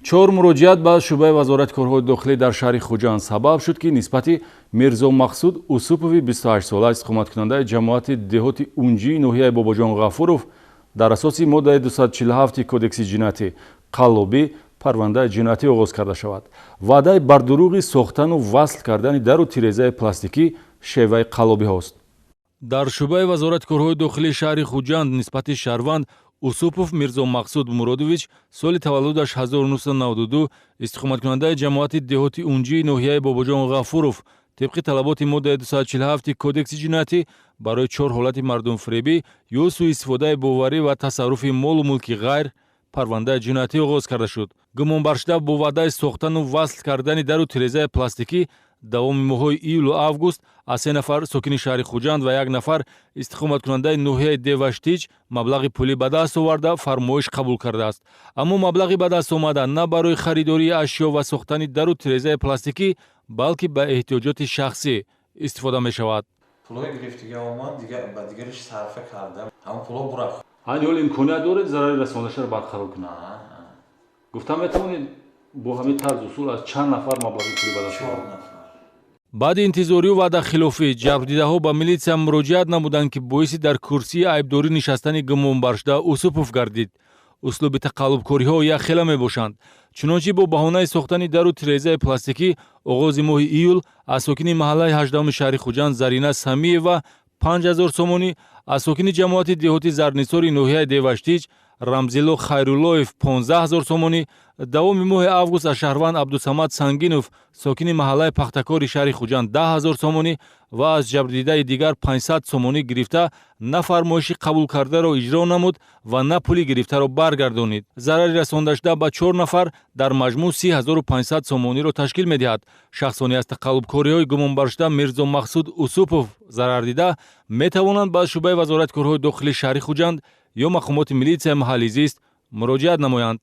Чор муроҷиат ба шӯъбаи Вазорати корҳои дохилӣ дар шаҳри Хуҷанд сабаб шуд, ки нисбати Мирзо Мақсуд Усупови 28сола, истиқоматкунандаи ҷамоати деҳоти Унҷии ноҳияи Бобоҷон Ғафуров, дар асоси моддаи 247 Кодекси ҷиноятӣ, қаллобӣ, парвандаи ҷиноятӣ оғоз карда шавад. Ваъдаи бардурӯғи сохтану васл кардани дару тирезаи пластикӣ шеваи қаллобиҳост. Дар шӯъбаи Вазорати корҳои дохилии шаҳри Хуҷанд нисбати шаҳрванд Усупов Мирзо Мақсуд Муродович, соли таваллудаш 1992, истиқоматкунандаи ҷамоати деҳоти Унҷии ноҳияи Бобоҷон Ғафуров, тибқи талаботи моддаи 247 Кодекси ҷиноятӣ барои чор ҳолати мардумфиребӣ ё сӯистифодаи боварӣ ва тасарруфи молу мулки ғайр парвандаи ҷиноятӣ оғоз карда шуд. Гумонбаршуда бо ваъдаи сохтану васл кардани дару тирезаи пластикӣ давоми моҳҳои июлу август аз се нафар сокини шаҳри Хуҷанд ва як нафар истиқоматкунандаи ноҳияи Деваштич маблағи пулӣ ба даст оварда, фармоиш қабул кардааст. Аммо маблағи ба даст омада на барои харидории ашё ва сохтани дару тирезаи пластикӣ, балки ба эҳтиёҷоти шахсӣ истифода мешавад. Пулҳои гирифтига омад, ба дигариш сарфа кардам, ҳамон пулҳо бурафт. Айни ҳол имконият доред зарари расондашаро барқарор кунед? Гуфта метавонед, бо ҳамин тарз усул аз чанд нафар маблағи пулӣ ба даст? Чор нафар. Баъди интизорию ваъдахилофӣ ҷабрдидаҳо ба милитсия муроҷиат намуданд, ки боиси дар курсии айбдорӣ нишастани гумонбаршуда Усупов гардид. Услуби тақаллубкориҳо якхела мебошанд. Чунончи бо баҳонаи сохтани дару тирезаи пластикӣ оғози моҳи июл аз сокини маҳаллаи 18-уми шаҳри Хуҷанд Зарина Самиева 5000 сомонӣ, аз сокини ҷамоати деҳоти Зарнисори ноҳияи Деваштич Рамзилло Хайруллоев 15 000 сомонӣ, давоми моҳи август аз шаҳрванд Абдусамад Сангинов, сокини маҳаллаи Пахтакори шаҳри Хуҷанд, 10 000 сомонӣ ва аз ҷабрдидаи дигар 500 сомонӣ гирифта, на фармоиши қабулкардаро иҷро намуд ва на пули гирифтаро баргардонид. Зарари расондашуда ба чор нафар дар маҷмӯъ 30 500 сомониро ташкил медиҳад. Шахсоне аз тақаллубкориҳои гумонбаршуда Мирзо Мақсуд Усупов зарар дида метавонанд ба шӯъбаи Вазорати корҳои дохилии шаҳри Хуҷанд ё мақомоти милитсияи маҳаллӣ зист муроҷиат намоянд.